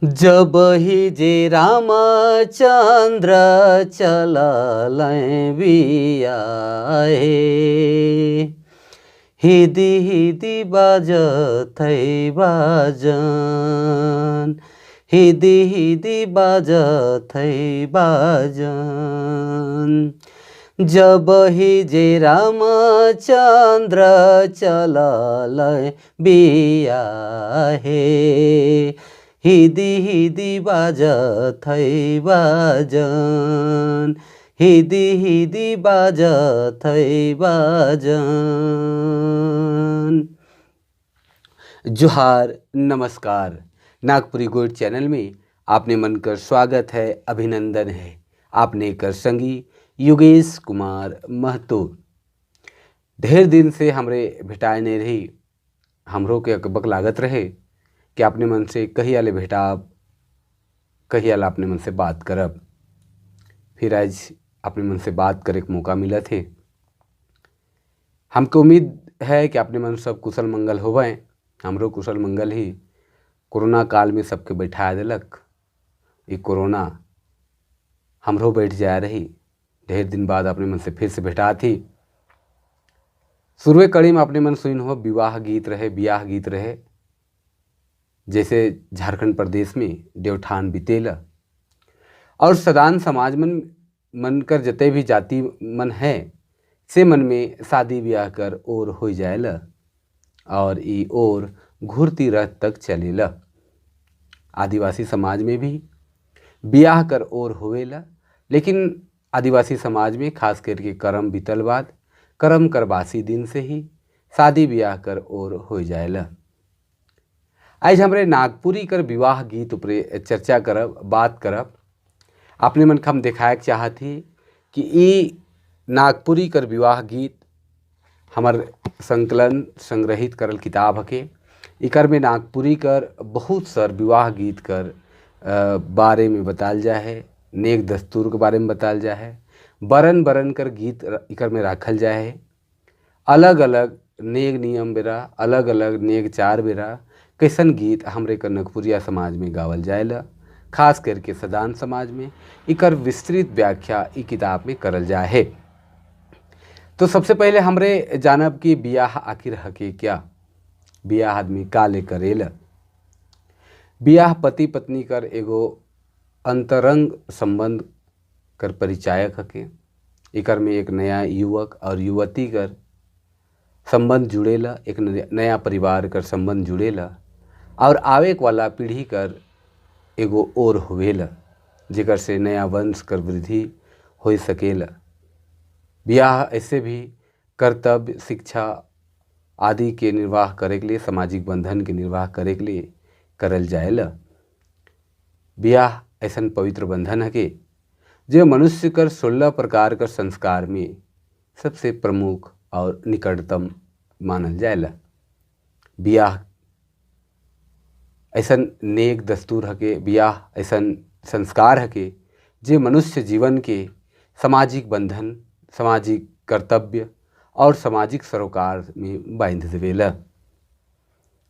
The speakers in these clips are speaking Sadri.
जब ही जे रामचंद्र चलल बियाहे, हिदी हिदी बाजत है बाजन, हिदी हिदी बाजत है बाजन। जब ही जे रामचंद्र चलल बियाहे, हिदी हिदी बाजत है बाजन, हिदी हिदी बाजत है बाजन। जोहार, नमस्कार। नागपुरी गोइड चैनल में आपने मन कर स्वागत है, अभिनंदन है। आपने कर संगी योगेश कुमार महतो। ढेर दिन से हमरे भेटाए नहीं रही, हमरो के अकबक लागत रहे कि अपने मन से कहिया ले भेटाब, कहिया ला अपने मन से बात करब। फिर आज अपने मन से बात करे के मौका मिला थे। हमको उम्मीद है कि अपने मन सब कुशल मंगल होवें। हमरो कुशल मंगल ही कोरोना काल में सबके बैठा दिलक। ये कोरोना हमरो बैठ जा रही। ढेर दिन बाद अपने मन से फिर से भेटा थी। शुरुए कड़ी में अपने मन सुन हो विवाह गीत रहे, ब्याह गीत रहे, जैसे झारखंड प्रदेश में देवठान बीतेला और सदान समाज मन मन कर जते भी जाति मन है से मन में शादी ब्याह कर और हो जाएला और ई और घूरती रथ तक चलेला। आदिवासी समाज में भी ब्याह कर और होवेला, लेकिन आदिवासी समाज में खास करके करम बीतल बाद करम कर बासी दिन से ही शादी ब्याह कर और हो जाएला। आज हमरे नागपुरी कर विवाह गीत उपरे चर्चा करब, बात करब। अपने मन के हम दिखाए के चाहत ही कि ई नागपुरी कर विवाह गीत हमार संकलन संग्रहित करल किताब हके। इकर में नागपुरी कर बहुत सर विवाह गीत कर बारे में बताल जा है, नेक दस्तूर के बारे में बताल जा है, बरन बरन कर गीत इकर में राखल जा है। अलग अलग नेक नियम बेरा, अलग अलग नेक चार बेरा कैसन गीत हमरे कर नागपुरिया समाज में गावल जाएला, खास करके सदान समाज में। इकर विस्तृत व्याख्या ई किताब में करल जा है। तो सबसे पहले हमरे जानब कि बियाह आखिर हके क्या, बियाह आदमी का ले करेला। बियाह पति पत्नी कर एगो अंतरंग संबंध कर परिचायक हके। इकर में एक नया युवक और युवती कर संबंध जुड़ेला, एक नया परिवार कर संबंध जुड़ेला और आवे वाला पीढ़ी कर एगो और होवेला, जेकर से नया वंश कर वृद्धि हो सकेला। ब्याह ऐसे भी कर्तव्य, शिक्षा आदि के निर्वाह करे के लिए, सामाजिक बंधन के निर्वाह करे के लिए करल जाएला। ब्याह ऐसा पवित्र बंधन है कि जो मनुष्य कर 16 प्रकार कर संस्कार में सबसे प्रमुख और निकटतम मानल जाएला। ब्याह ऐसा नेक दस्तूर हके, ब्याह ऐसा संस्कार हके जे मनुष्य जीवन के सामाजिक बंधन, सामाजिक कर्तव्य और सामाजिक सरोकार में बांध देवेला।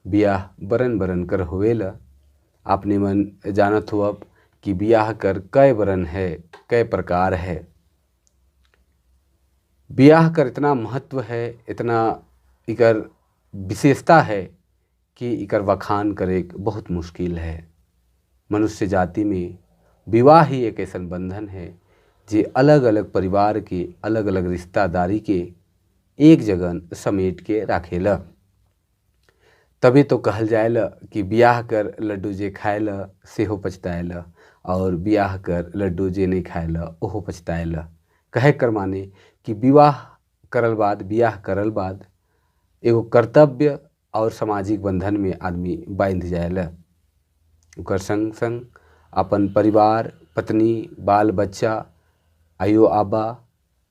ब्याह बरन बरन कर होवेला। आपने मन जानत हो अब कि ब्याह कर कई बरन है, कई प्रकार है। ब्याह कर इतना महत्व है, इतना इकर विशेषता है कि इकर वखान करे बहुत मुश्किल है। मनुष्य जाति में विवाह ही एक ऐसा बंधन है जे अलग अलग परिवार के, अलग अलग रिश्तेदारी के एक जगह समेट के राखेला। तभी तो कहल जाएला कि ब्याह कर लड्डू जे खाएला सेहो पछताएला और ब्याह कर लड्डू जे नहीं खाएला ओहो पछताएला। कहे कर माने कि विवाह करल बाद, ब्याह करल बाद एगो कर्तव्य और सामाजिक बंधन में आदमी बांध जाएला। ओकर संग संग अपन परिवार, पत्नी, बाल बच्चा, आयो आबा,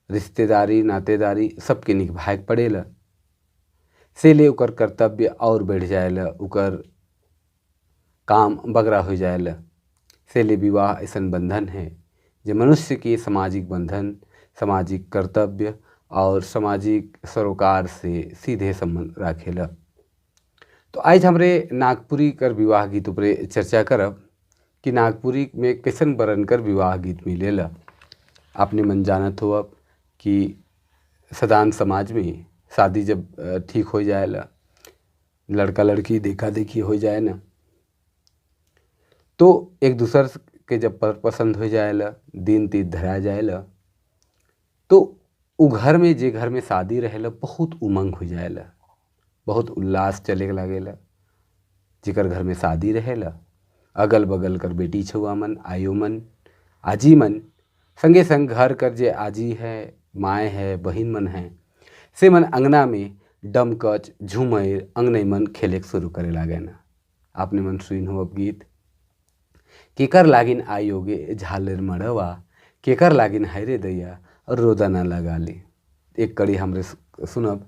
रिश्तेदारी, नातेदारी सबके निभाए के पड़ेला। से ले ओकर कर्तव्य और बढ़ जाएला, ओकर काम बगरा हो जाएला। से ले विवाह ऐसा बंधन है जो मनुष्य के सामाजिक बंधन, सामाजिक कर्तव्य और सामाजिक सरोकार से सीधे संबंध राखेला। तो आज हमरे नागपुरी कर विवाह गीत उपरे चर्चा करब। कि नागपुरी में कैसन बरन कर विवाह गीत मिलेला। आपने मन जानत हो अब कि सदान समाज में शादी जब ठीक हो जाएला, लड़का लड़की देखा देखी हो जाए ना, तो एक दूसर के जब पर पसंद हो जाएला, दिन तीत धरा जाएला, तो उ घर में जे घर में शादी रहेला बहुत उमंग हो जाएला, बहुत उल्लास चले लागेला। जेकर घर में शादी रहेला अगल बगल कर बेटी छुआ मन, आयो मन, आजी मन, संगे संग घर कर जे आजी है, माए है, बहिन मन है, से मन अंगना में डमकच झूमर अंगने मन खेले शुरू करे लागे ना। आपने मन सुन हो अब गीत केकर लागिन आयोगे झालर मड़वा, केकर लागिन हैरे दैया और रोदा ना लगा ली। एक कड़ी हमरे सुनब।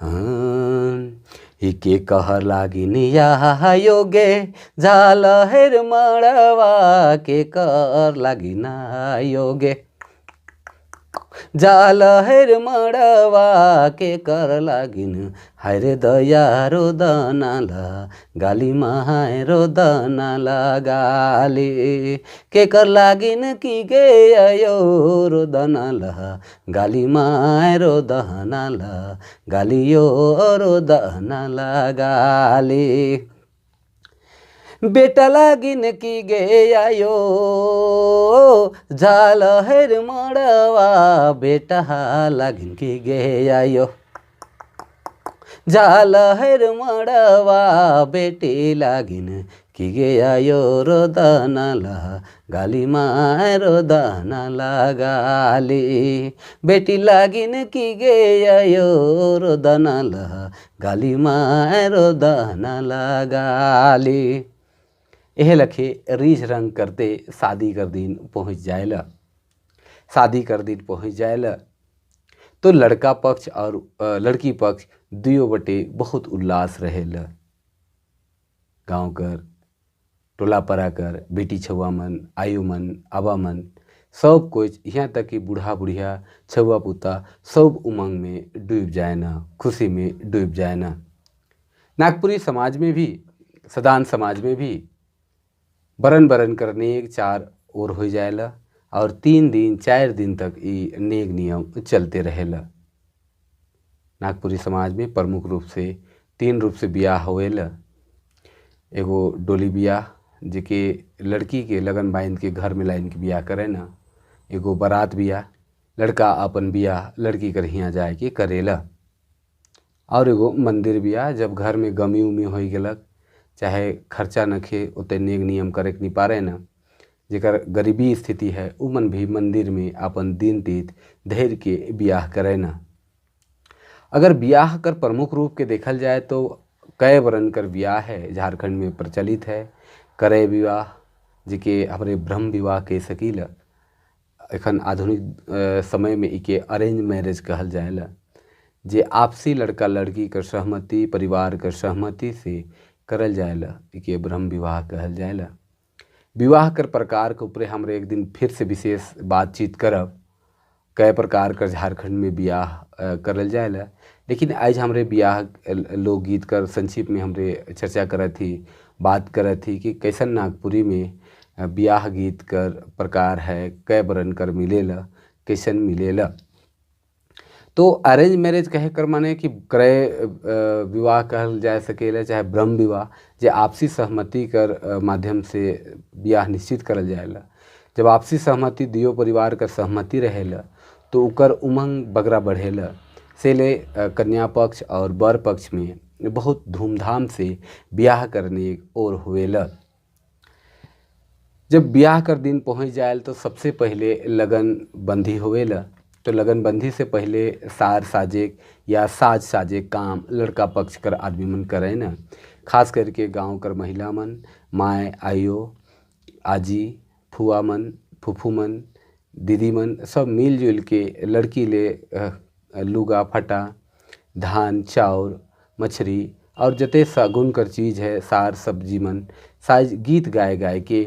हाँ, के कहर लागिन आयोगे झालर मड़वा, के कर लागिन आयोगे झालर मड़वा, के कर लागिन हाय दया रोदनाला गाली महाय रोदनाला गाली, के कर लागिन की गे आयो रोदनाला गाली माय रोदनाला गालियो रोदनाला गाली, बेटा लागिन की गे आयो झाल हेर मड़वा, बेटा लागिन की गे आयो झाल हेर मड़वा, बेटी लागिन की गे आयो रोदनाला गाली माय रोदनाला गाली, बेटी लागिन की गे आयो रोदनाला गाली माय रोदनाला गाली। एह लखे रीझ रंग करते शादी कर दिन पहुँच जाएला। शादी कर दिन पहुँच जाएला तो लड़का पक्ष और लड़की पक्ष दुयो बटे बहुत उल्लास रहेला। गांव कर टोला परा कर बेटी छुआ मन, आयु मन, आबा मन सब कुछ, यहाँ तक कि बूढ़ा बुढ़िया छुआ पुता सब उमंग में डूब जाए ना, खुशी में डूब जाए ना। नागपुरी समाज में भी, सदान समाज में भी बरन बरन कर नेग चार और हो जाएला और 3 दिन 4 दिन तक ये नेग नियम चलते रहेला। नागपुरी समाज में प्रमुख रूप से 3 रूप से ब्याह होएला। एगो डोली ब्याह जेके लड़की के लगन बांध के घर में लाइन के ब्याह करे ना, एगो बारात ब्याह लड़का अपन ब्याह लड़की कर हियाँ जाए के करेला, और एगो मंदिर ब्याह जब घर में गमी उमी हो गलक चाहे खर्चा नखे उते नेग नियम करे के नहीं पारे ना, जेकर गरीबी स्थिति है उमन भी मंदिर में अपन दिन तीत धैर्य के ब्याह करे ना। अगर ब्याह कर प्रमुख रूप के देखल जाए तो कई वर्ण कर ब्याह है झारखंड में प्रचलित है। करे विवाह जेके हमारे ब्रह्म विवाह के सकीला, एखन आधुनिक समय में इके अरेंज मैरिज कहल जाएला, जे आपसी लड़का लड़की कर सहमति परिवार कर सहमति से करल जाएला, इके ब्रह्म विवाह कहल जाएला। विवाह कर प्रकार के ऊपर हमरे एक दिन फिर से विशेष बातचीत करब, कई प्रकार कर झारखंड में ब्याह करल जाएला। लेकिन आज हमरे ब्याह लोकगीत कर संक्षिप्त में हमरे चर्चा करत थी, बात करत थी कि कैसन नागपुरी में ब्याह गीत कर प्रकार है, कै बरन कर मिलेला, कैसन मिलेला। तो अरेंज मैरिज कहे कर माने कि क्रय विवाह कहल जा सकेला चाहे ब्रह्म विवाह, जे आपसी सहमति कर माध्यम से ब्याह निश्चित करल जाएला। जब आपसी सहमति दियो परिवार कर सहमति रहेला तो उकर उमंग बगरा बढ़ेला, से ले कन्या पक्ष और वर पक्ष में बहुत धूमधाम से ब्याह करने और हुएला। जब ब्याह कर दिन पहुँच जाए तो सबसे पहले लगन बंधी होवेला। तो लगन बंधी से पहले सार साजे या साज साजे काम लड़का पक्ष कर आदमी मन करे ना, खास करके गांव कर महिला मन, माए आयो आजी फुआ मन, फुफू मन, दीदी मन सब मिलजुल के लड़की ले लुगा फटा, धान चाउर मछली और जते सगुन कर चीज़ है सार सब्जी मन साज गीत गाए गाए के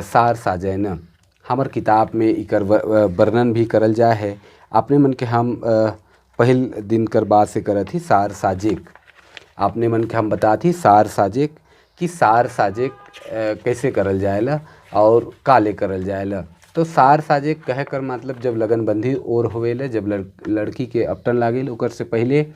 सार साजे न। हमार किताब में इकर वर्णन भी करल जाए है। अपने मन के हम पहल दिन कर बात से करत ही सार साजेक, अपने मन के हम बताती सार साजेक कि सार साजेक कैसे करल जाएला और काले करल जाएला। तो सार साजे कहे कर मतलब जब लगन बंधी और होवेला, जब लड़की के अपटन लागेल ओकर से पहले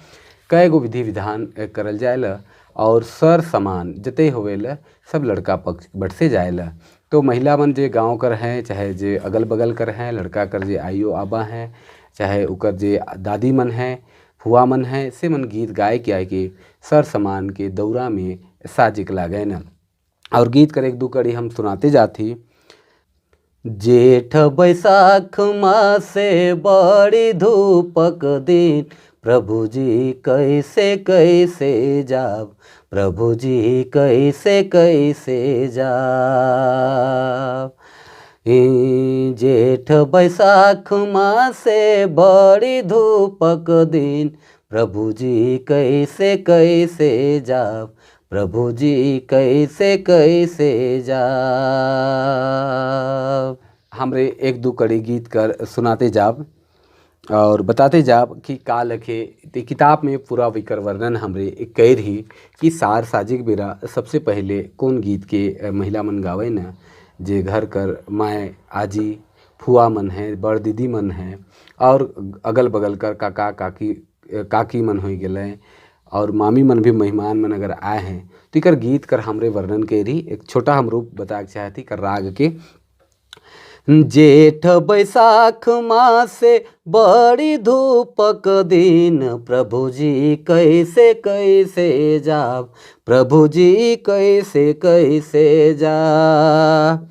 कई गो विधि विधान करल जाएला और सर सामान जते होवेला सब लड़का पक्ष बट से जाएला। तो महिला मन जे गांव कर हैं, चाहे जे अगल बगल कर हैं, लड़का कर जे आइयो आबा हैं, चाहे उकर जे दादी मन हैं, फुआ मन हैं, से मन गीत गाए के आए के सर सामान के दौरा में साजिक लागे न। और गीत कर एक दो कड़ी हम सुनाते जाती। जेठ बैसाख मासे बड़ी धूपक दिन, प्रभु जी कैसे कैसे जाब, प्रभु जी कैसे कैसे जाब। जेठ बैसाख मासे बड़ी धूपक दिन, प्रभु जी कैसे कैसे जाब, प्रभु जी कैसे कैसे जाब। हमरे एक दो कड़ी गीत कर सुनाते जाब और बताते जाब कि का लखे ते किताब में पूरा विकर वर्णन हमरे कई रही कि सार साजिक बेरा सबसे पहले कौन गीत के महिला मन गावे न, जे घर कर माए आजी फुआ मन है, बड़ दीदी मन है और अगल बगल कर काका काकी काकी मन हो गए और मामी मन भी मेहमान मन अगर आए हैं तो इकर गीत कर हमरे वर्णन के रही। एक छोटा हम रूप बता के चाहती कर राग के। जेठ बैसाख मासे बड़ी धूपक दिन, प्रभु जी कैसे कैसे जाब, प्रभु जी कैसे कैसे जा।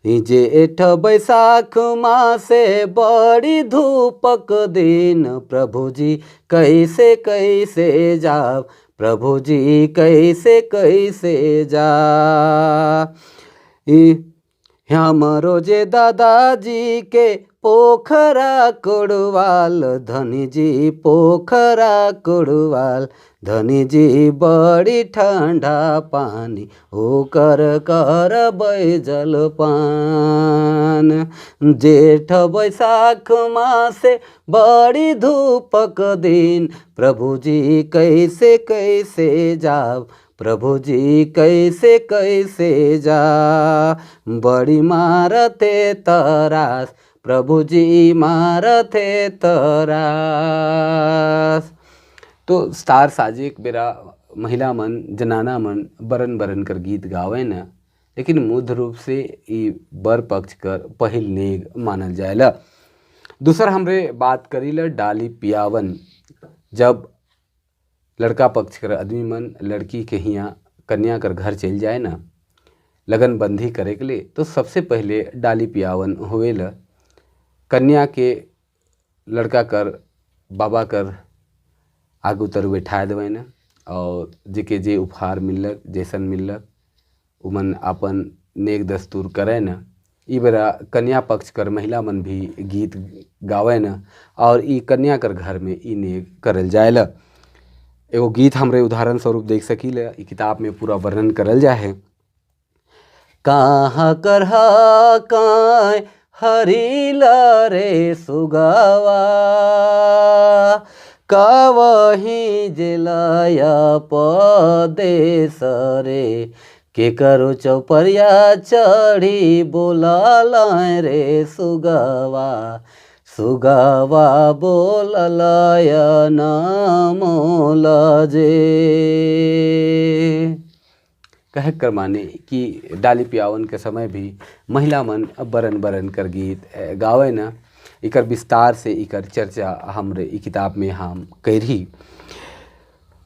जेठ बैसाख मासे बड़ी धूपक दिन, प्रभु जी कैसे कैसे जाब, प्रभु जी कैसे कैसे जा। हमरो जे दादाजी के पोखरा कुड़वाल, धनी जी पोखरा कुड़वाल, धनी जी बड़ी ठंडा पानी ओकर करबै जलपान। जेठ बैसाख मासे बड़ी धूपक दिन, प्रभु जी कैसे कैसे जाब, प्रभु जी कैसे कैसे जा। बड़ी मारते तरास, प्रभु जी मारते तरास। तो स्टार साजिक बेरा महिला मन जनाना मन बरन बरन कर गीत गावे न, लेकिन मुख्य रूप से ई बर पक्ष कर पहिल नेग मानल जाएला। दूसर हमरे बात करीला डाली पियावन। जब लड़का पक्ष कर आदमी मन लड़की के हियाँ कन्या कर घर चल जाए ना लगन बंधी करे के लिए, तो सबसे पहले डाली पियावन होवेला। कन्या के लड़का कर बाबा कर आगू तर बैठा देवे न और जेके जे उपहार मिलक जैसन मिलक उमन अपन नेक दस्तूर करे न। ई बेरा कन्या पक्ष कर महिला मन भी गीत गावे न और ई कन्या कर घर में ई नेग करल जाएला। एगो गीत हमरे उदाहरण स्वरूप देख सकीले, ई किताब में पूरा वर्णन करल जाए। कहाँ कर काय हरीला रे सुगावा, कवही जिलाया पदेश रे, के करो चौपरिया चढ़ी बोला रे सुगावा, सुगावा बोललाय नमोल जे। कह कर माने कि डाली पियावन के समय भी महिला मन बरन बरन कर गीत गावे न। इकर विस्तार से इकर चर्चा हमरे ई किताब में हम करही।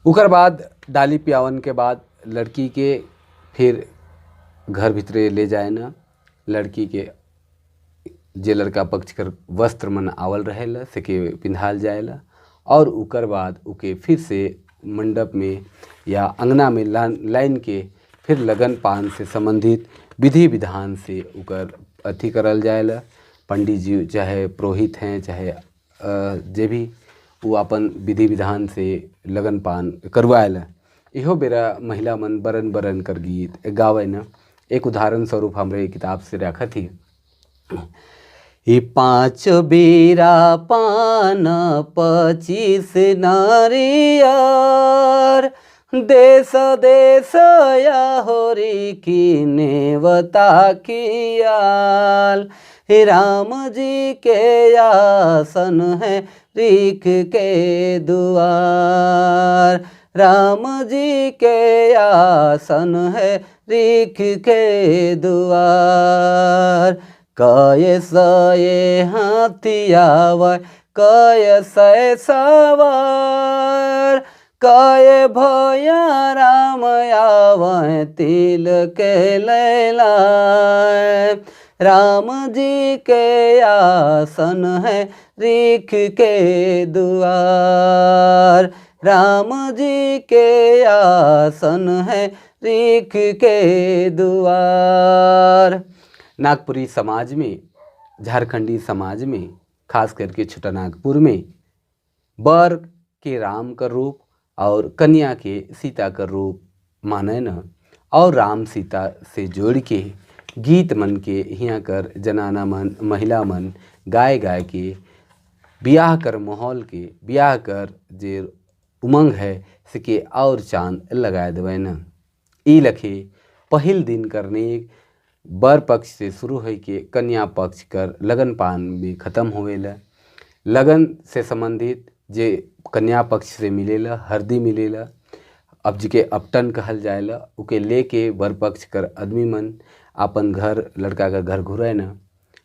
उकर बाद डाली पियावन के बाद लड़की के फिर घर भीतरे ले जाए न। लड़की के जे लड़का पक्ष कर वस्त्र मन आवल रहेला से के पिन्हाल जाएला और उकर बाद उके फिर से मंडप में या अंगना में लाइन के फिर लगन पान से संबंधित विधि विधान से उकर अथी करल जाएला। पंडित जी चाहे पुरोहित हैं चाहे जे भी वो अपन विधि विधान से लगन पान करवाएला। इहो बेरा महिला मन बरन बरन कर गीत गावे न। एक उदाहरण स्वरूप हमरे किताब से रखा थी। ई 5 बीरा पान 25 नारियर, देश देश याहोरी की नेवता कियाल, राम जी के आसन है रिख के दुआर, राम जी के आसन है रिख के दुआर। कय सये हाथियावा कय सय सवार, कय भया राम आवे तिल के लैलाय, राम जी के आसन है रिख के दुआर, राम जी के आसन है रिख के दुआर। नागपुरी समाज में, झारखंडी समाज में, खास करके छोटा नागपुर में बर के राम का रूप और कन्या के सीता का रूप माने न, और राम सीता से जोड़ के गीत मन के हिया कर जनाना मन महिला मन गाए गाए के ब्याह कर माहौल के, ब्याह कर जे उमंग है सके और चांद लगाए देवे न। ई लखे पहिल दिन करने बर पक्ष से शुरू होई के कन्या पक्ष कर लगन पान में खत्म होवेला। लगन से संबंधित जे कन्या पक्ष से मिलेला हरदी मिलेला, अब जी के अपटन कहल जाएला, उके लेके बर पक्ष कर आदमी मन अपन घर लड़का का घर घुरे न,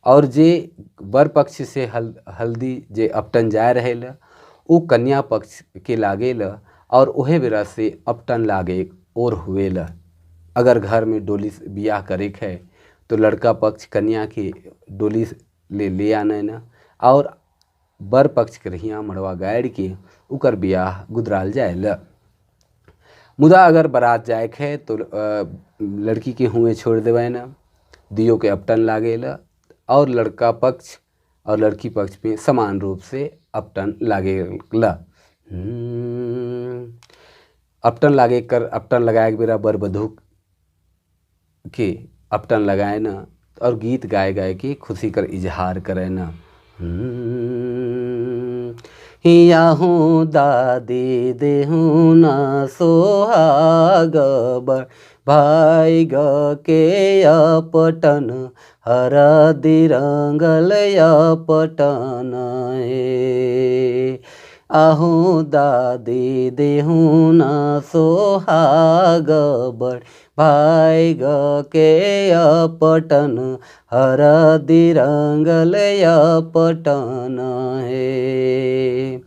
और जे बर पक्ष से हल्दी जे अपटन जाए रहेला वो कन्या पक्ष के लागेला और ओहे बेरा से अपटन लागे और हुएला। अगर घर में डोली ब्याह करे है तो लड़का पक्ष कन्या के डोली ले ले आने न, और बर पक्ष के रहिया मड़वा गाड़ के उकर ब्याह गुदराल जाएला। मुदा अगर बारात जाए है तो लड़की के हुए छोड़ देवे न, दियो के अपटन लागेला और लड़का पक्ष और लड़की पक्ष में समान रूप से अपटन लागेला। अपटन लागे कर अपटन लगाए के बेरा बर बधू के अपटन लगाए न और गीत गाए गाए के खुशी कर इजहार करे न। याहू दादी देहू ना सोहाग बर भाई ग के अपटन हरदी रंगल अपटन हे। आहू दादी देहू ना सोहाग बर भाई ग के अपटन हरदी रंगल अपटन हे।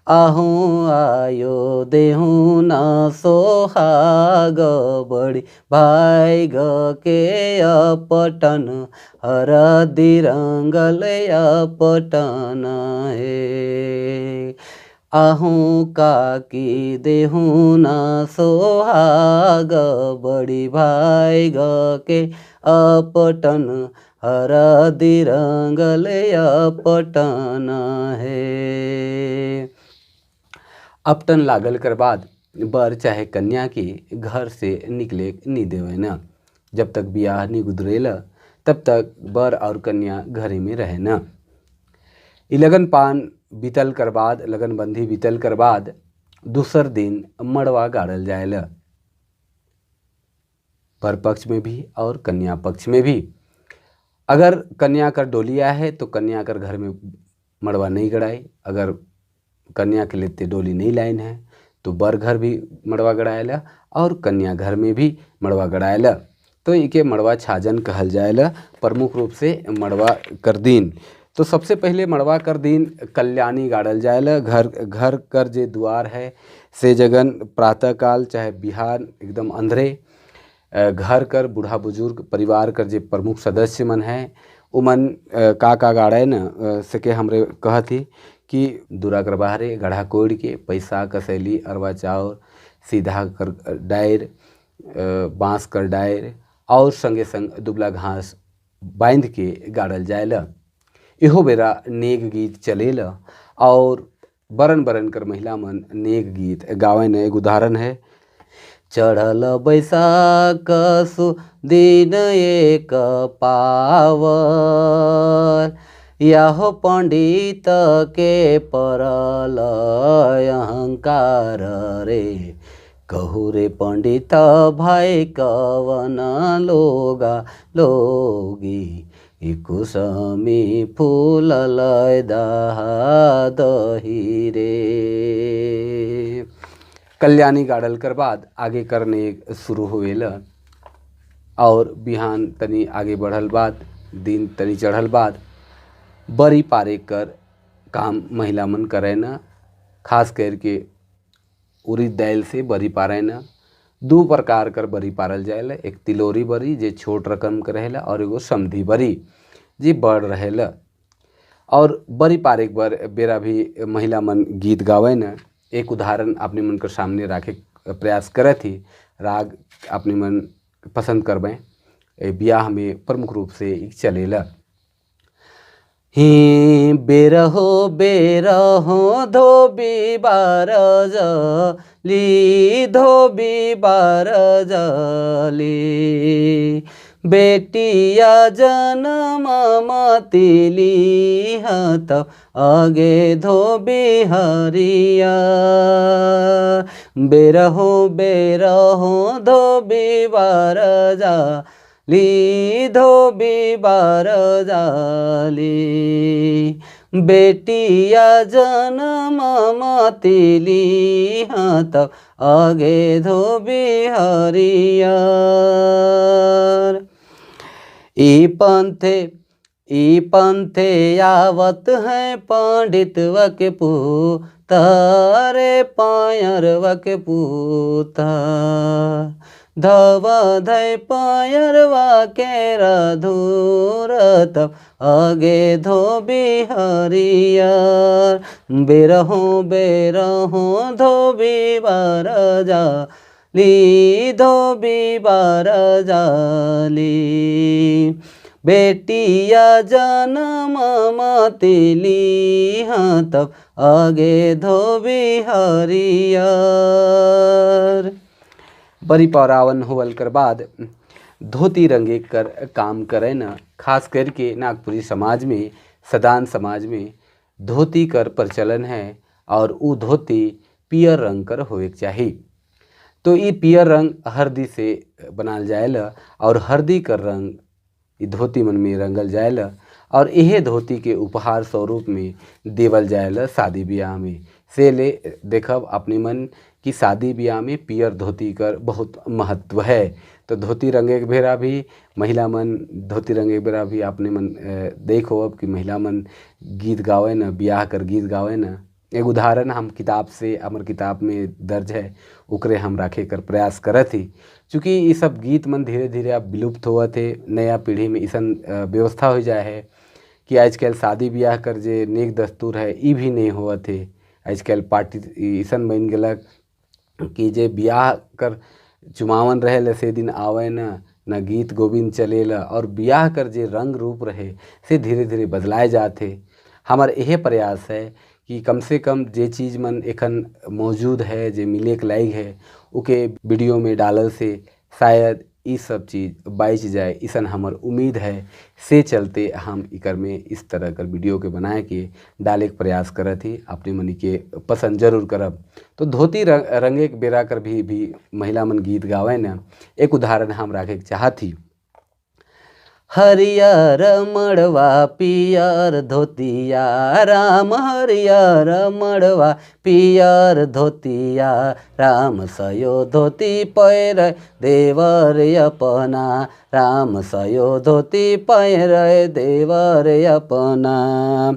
आहू आयो देहू ना सोहाग बड़ी भाई ग के अपटन हरदी रंगल अपटन हे। आहू काकी देहू ना सोहाग बड़ी भाई ग के अपटन हरदी रंगल अपटन हे। अपटन लागल कर बाद बर चाहे कन्या के घर से निकले नहीं देवे न, जब तक ब्याह नहीं गुजरेला तब तक बर और कन्या घर में रहे न। लगन पान बीतल कर बाद, लगन बंधी बीतल कर बाद दूसर दिन मड़वा गाड़ल जाएला, बर पक्ष में भी और कन्या पक्ष में भी। अगर कन्या कर डोलिया है तो कन्या कर घर में मड़वा नहीं गड़ाई, अगर कन्या के लेते डोली नहीं लाइन है तो बर घर भी मड़वा गड़ाएला और कन्या घर में भी मड़वा गड़ाएला। तो इके मड़वा छाजन कहल जाएला, प्रमुख रूप से मड़वा कर दिन। तो सबसे पहले मड़वा कर दिन कल्याणी गाड़ल जाएला। घर घर कर जे द्वार है से जगन प्रातःकाल चाहे बिहान एकदम अंधरे घर कर बूढ़ा बुजुर्ग परिवार कर जे प्रमुख सदस्य मन है उमन का का गाड़े न सके हमरे कहती कि दूरा कर बाहरे गढ़ा कोड़ के पैसा कसैली अरवा चाउर सीधा कर डायर बाँस कर डायर और संगे संग दुबला घास बांध के गाड़ल जाएला। इहो बेरा नेक गीत चलेला और बरन बरन कर महिला मन नेक गीत गावे न। एक उदाहरण है, चढ़ल बैसाख सु दिन एक पावर, यहो पंडित के परल अहंकार रे, कहू रे पंडित भाई कवन लोगा लोगी, ई कुसमी फूल दहा दही रे। कल्याणी गाड़ल कर बाद आगे करने शुरू होवेला और बिहान तनी आगे बढ़ल बाद, दिन तनी चढ़ल बाद बरी पारे कर काम महिला मन करे न। खास करके उड़ीद दाल से बरी पारे न। दो प्रकार कर बरी पारल जाएला, एक तिलोरी बरी जे छोट रकम के रहेला और एगो समधी बरी जे बड़ रहेला। और बरी पारे के बेरा भी महिला मन गीत गावे न। एक उदाहरण अपने मन के सामने राखे प्रयास करत ही, राग अपने मन पसंद करबे, ब्याह में प्रमुख रूप से चलेला। ही बेरहो बेरहो धोबी बारज ली, धोबी बारज ली, बेटिया जन्म मतिली हत आगे धोबी हरिया। बेरहो बेरहो धोबी बारजा ली, धोबी बारजाली, बेटिया जन्म मतिली हत आगे धोबी हरियर। ई पंथे आवत है पंडित वके पुतरे, पायर वके पुता, धव धय पायरवा के रधुर तब आगे धोबी हरियर। बेरहो बेरहो धोबी बारजा ली, धोबी बारजाली, बेटिया जन्म मतिली तब आगे धोबी हरियर। बरी पौरावन होवल कर बाद धोती रंगे कर काम करे न। खास करके नागपुरी समाज में, सदान समाज में धोती कर प्रचलन है और उ धोती पियर रंग कर होवे के चाही। तो ये पियर रंग हरदी से बनाल जाएला और हरदी कर रंग ई धोती मन में रंगल जाएला और यह धोती के उपहार स्वरूप में देवल जाएला शादी ब्याह में। से ले देखब अपने मन कि शादी ब्याह में पियर धोती कर बहुत महत्व है। तो धोती रंगे के बेरा भी महिला मन, धोती रंगे के बेरा भी अपने मन देखो अब कि महिला मन गीत गावे न, ब्याह कर गीत गावे न। एक उदाहरण हम किताब से, अमर किताब में दर्ज है, उकरे हम राखे कर प्रयास करत ही। चूँकि ये सब गीत मन धीरे धीरे अब विलुप्त होवत है, नया पीढ़ी में ऐसा व्यवस्था हो जाए है कि आजकल शादी ब्याह कर जे नेक दस्तूर है ई भी नहीं होवत है। आजकल पार्टी ऐसा बन गलक कि जे ब्याह कर चुमावन रहे से दिन आवे न, न गीत गोविंद चलेला और ब्याह कर जे रंग रूप रहे से धीरे धीरे बदलाए जाते। हमार यह प्रयास है कि कम से कम जे चीज़ मन एखन मौजूद है, जे मिले के लायक है, उके वीडियो में डालल से शायद ये सब चीज़ बच जाए, ऐसा हमार उम्मीद है। से चलते हम इकर में इस तरह कर वीडियो के बनाए के डाले के प्रयास करत ही, अपने मन के पसंद जरूर करब। तो धोती रंगे के बेरा कर भी महिला मन गीत गावे न, एक उदाहरण हम राखे के चाहत ही। हरियर मड़वा पियर धोतिया, राम हरियर मड़वा पियर धोतिया, राम सयो धोती पैर देवर अपना, राम सयो धोती पैर देवर अपना।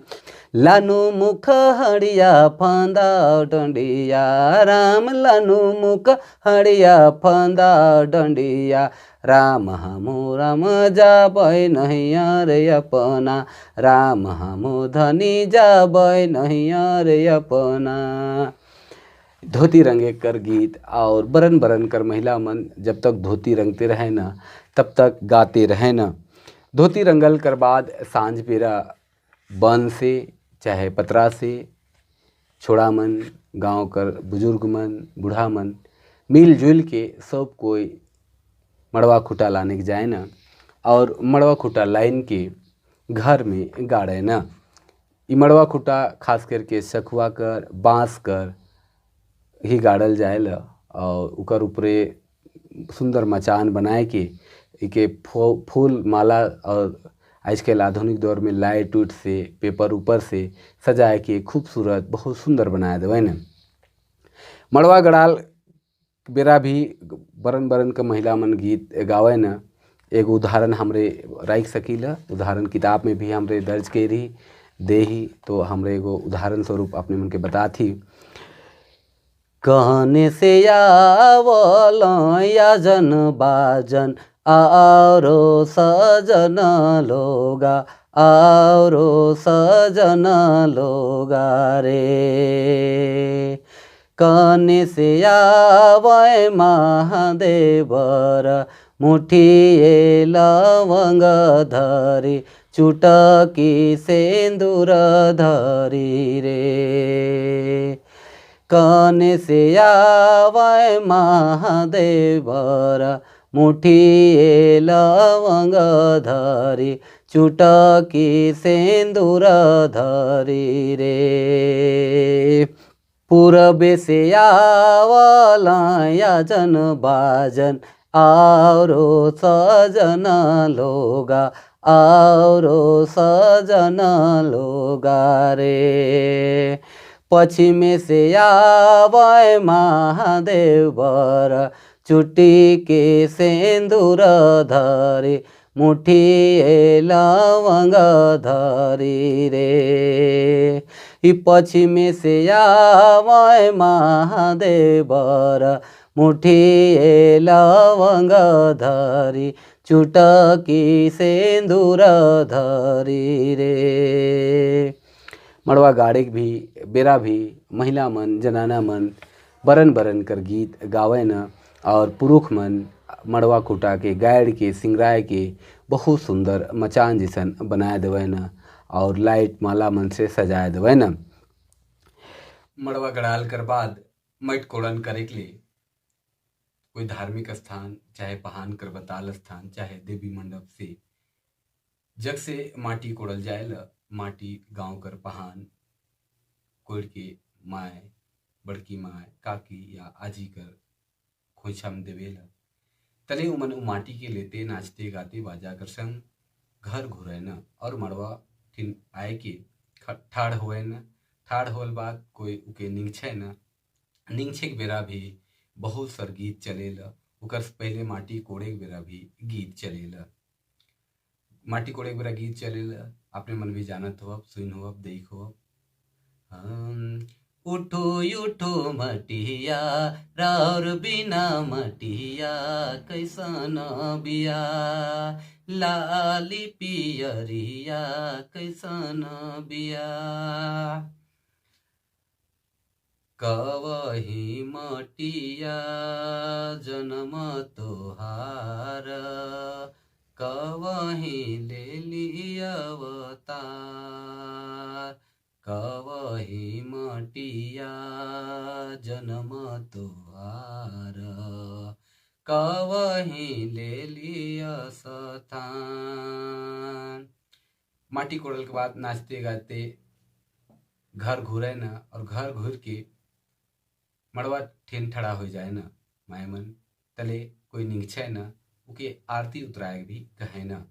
लानु मुख हड़िया फंदा डंडिया, राम लानु मुख हड़िया फंदा डंडिया, राम हमू राम जाबै नैयर अपना, राम हमू धनी जाबै नैयर अपना। धोती रंगे कर गीत और बरन बरन कर महिला मन जब तक धोती रंगते रहे न तब तक गाते रहे न। धोती रंगल कर बाद सांझ बेरा बन से चाहे पतरा से छोड़ा मन, गांव कर बुजुर्ग मन, बूढ़ा मन मिलजुल के सब कोई मड़वा खूटा लाने के जाए न और मड़वा खूटा लाइन के घर में गाड़े न। ई मड़वा खूटा खास करके सखुआ कर, बांस कर ही गाड़ल जाएला और उकर ऊपरे सुंदर मचान बनाए के एके फूल माला और आजकल आधुनिक दौर में लाइट उइट से पेपर ऊपर से सजाए के खूबसूरत बहुत सुंदर बनाए देवन। मड़वा गड़ाल बेरा भी बरन बरन के महिला मन गीत गावे न। एक उदाहरण हमरे राख सकीला, उदाहरण किताब में भी हमरे दर्ज के रही दे ही, तो हमरे एगो उदाहरण स्वरूप अपने मन के बताथी। कहने से आवल याजन बाजन आरो सजन लोगा, आरो सजन लोगा रे। कहने से आवय महादेवर मुठिए लवंग धरी चुटकी सिंदूर धरी रे। कने से आवय महादेवर मुठिए लवंग धरी चुटकी सिंदूर धरी रे। पूरबे से आवल याजन बाजन आरो सजन लोगा, आरो सजन लोगा रे। पश्चिम से आवय महादेवर चुटी के सिंदूर धरी मुठिए लवंग धरी रे। पश्चिम से आवय महादेवर मुठिए लवंग धरी चुटकी सिंदूर धरी रे। मड़वा गाड़े भी बेरा भी महिला मन जनाना मन बरन बरन कर गीत गावे न और पुरुष मन मड़वा खुटा के गाड़ के सिंगराए के बहुत सुंदर मचान जैसन बनाए देवे न और लाइट माला मन से सजाए देवे न। मड़वा गड़ाल कर बाद मट कोड़न करे के लिए कोई धार्मिक स्थान चाहे पहान कर बताल स्थान चाहे देवी मंडप से जग से माटी कोड़ल जाए। माटी गांव कर पहान कोड़ के माए बड़की माए काकी या आजी कर खोइछा में देवेला तले उमन उ माटी के लेते नाचते गाते बाजा कर संग घर घुरे न और मड़वा ठिन आए के ठाढ़ होए न। ठाढ़ होल बाद कोई उके निंगछे न, निंगछे के बेरा भी बहुत सर गीत चलेला। उकर पहले माटी कोड़े के बेरा भी गीत चलेला, माटी कोड़े के बेरा गीत चलेला। अपने मन भी जानत हो, सुन हो, देख हो। उठो उठो मटिया राउर बिना मटिया कैसन बिया, लाली पियरिया कैसन बिया। कवही मटिया जन्म तोहार, कवही ले अवतार। कवही मटिया जन्म तोहार, कवही ले लिया स्थान। माटी कोड़ल के बाद नाचते गाते घर घुरे न और घर घुर के मड़वा ठेन ठड़ा हो जाए न माए मन तले कोई निंगछे न उके आरती उतराए भी कहे न।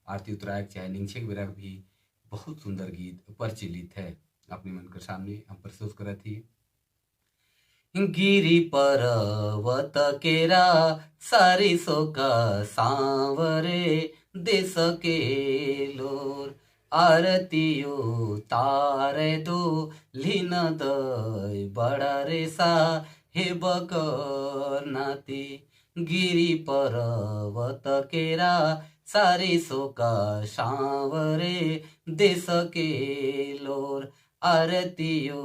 आरती उतराए चाहे निंगछे के बेरा भी बहुत सुंदर गीत प्रचलित है। अपने मन के सामने हम प्रस्तुत करत ही। गिरी पर्वत केरा सारिसो का सांवरे देश के लोर, आरतियो तारे दो लीन दय बड़ा रेसा हे बकर नाती। गिरी पर्वत केरा सारिसो का सांवरे देश के लोर, आरतियो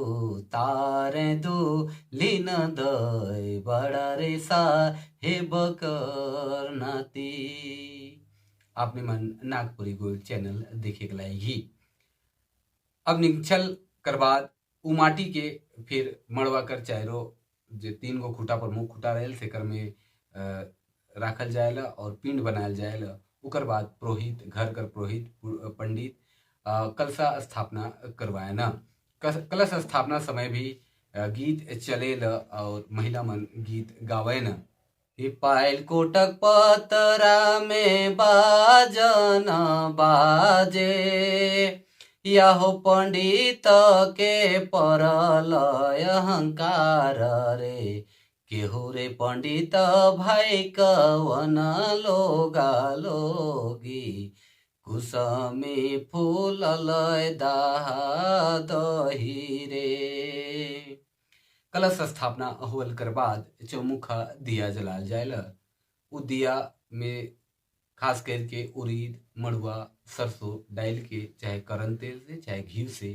तारे दो लीन दय बड़ा रेसा हे बकर नाती। आपने मन नागपुरी गोल्ड चैनल देखे के लाएगी। अब निचल कर बाद उ माटी के फिर मड़वा कर चारो जे तीन गो खूटा पर मुख खूटा रहेल से कर में राखल जाएला और पिंड बनायल जाएला। उकर बाद पुरोहित घर कर पुरोहित पंडित कलशा स्थापना करवाए ना। कलश स्थापना समय भी गीत चलेल और महिला मन गीत गावे न। पायल कोटक पतरा में बाजन बाजे, याहो पंडित के परल अहंकार रे, केहू रे पंडित भाई कवन लोगा लोगी, कुसमी फूल लय दाहा दही रे। कलश स्थापना होल कर बाद चौमुखा दिया जलाल जायला। उ दिया में खास करके उड़ीद, मड़ुआ, सरसों डाल के चाहे करन तेल से चाहे घी से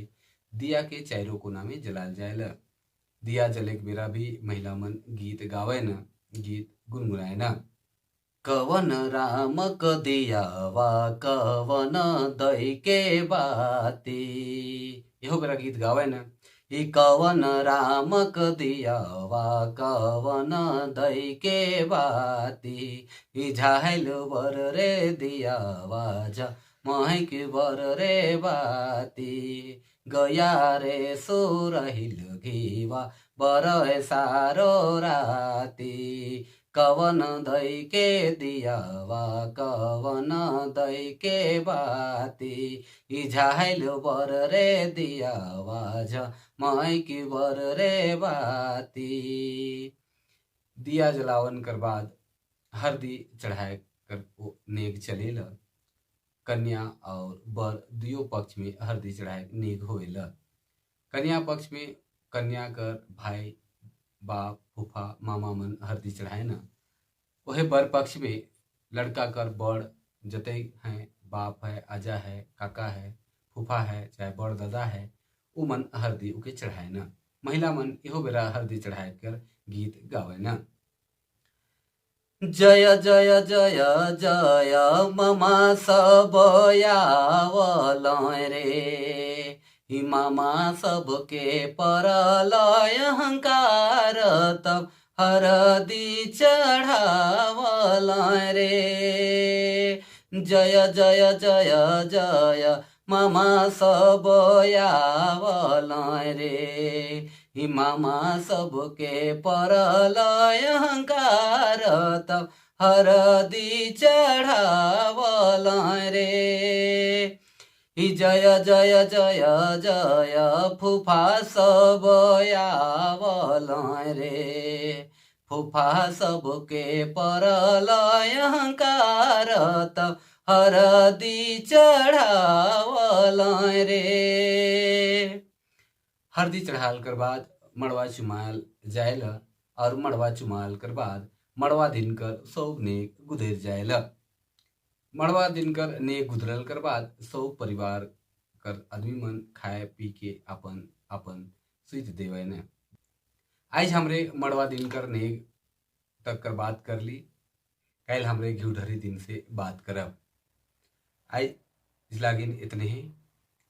दिया के चारों कोना में जलाल जायला। दिया जले के बेरा भी महिला मन गीत गावे न, गीत गुनगुनाए न। कवन राम क दियावा कवन दई के बाती, इहो बेरा गीत गावे न। ई कवन राम क दियावा कवन दई के बाती, ई झाइल बर रे दियावा झ महक बर रे बाती, गया रे सोरहिल घीवा बर सारो राती, कवन दई के दियावा कवन दई के बाती, ई झाइल बर रे दियावा झ महक बर रे बाती। दिया जलावन कर बाद हरदी चढ़ाए कर वो नेग चलेला। कन्या और बर दुयो पक्ष में हरदी चढ़ाए नेग होएला। कन्या पक्ष में कन्या कर भाई, बाप, फूफा, मामा मन हरदी चढ़ाए न। वह बर पक्ष में लड़का कर बड़ जते हैं, बाप है, आजा है, काका है, फूफा है, चाहे बड़ दादा है, उ मन हरदी उके चढ़ाए न। महिला मन इहो बेरा हरदी चढ़ाए कर गीत गावे न। जय जय जय जय ममा सब आवल रे, मामा सबके परल अहंकार तब हरदी चढ़ावल रे। जय जय जय जय मामा सब आवल रे, मामा सबके परल अहंकार तब हरदी चढ़ावल रे। जय जय जय जय फूफा सब आवल रे, फूफा सबके परल अहंकार तब हरदी चढ़ावल रे। हरदी चढ़ाल कर बाद मड़वा चुमाल जायला और मड़वा चुमाल कर बाद मड़वा दिन कर सब नेक गुजर जायला। मड़वा दिन कर नेक गुजरल कर बाद सब परिवार कर आदमी मन खाए पी के अपन अपन सुइत देवे ने। आज हमरे मड़वा दिन कर नेक तक कर बात कर ली, कल हमरे घिउढरी दिन से बात करब। आज लागिन इतने ही।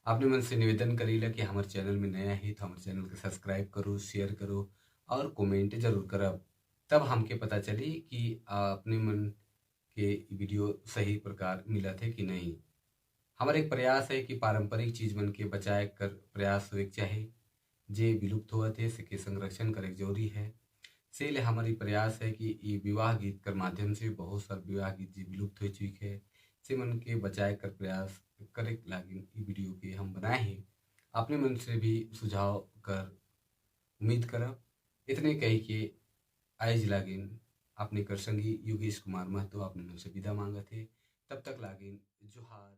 आपने मन से निवेदन करीला कि हमारे चैनल में नया है तो हमारे चैनल के सब्सक्राइब करो, शेयर करो और कमेंट जरूर करब, तब हमके पता चली कि अपने मन के वीडियो सही प्रकार मिला थे कि नहीं। हमारे एक प्रयास है कि पारंपरिक चीज़ मन के बचाए कर प्रयास होए चाहे, जे विलुप्त हुआ थे से संरक्षण करे जरूरी है। से ले हमारी प्रयास है कि ये विवाह गीत कर माध्यम से बहुत सारे विवाह गीत जी विलुप्त हो चुके है से मन के बचाए कर प्रयास करे लागिन ये वीडियो के हम बनाए हैं। अपने मन से भी सुझाव कर उम्मीद करब। इतने कही के आइज लागिन अपने कर संगी योगेश कुमार महतो अपने मन से विदा मांगा थे। तब तक लागिन जोहार।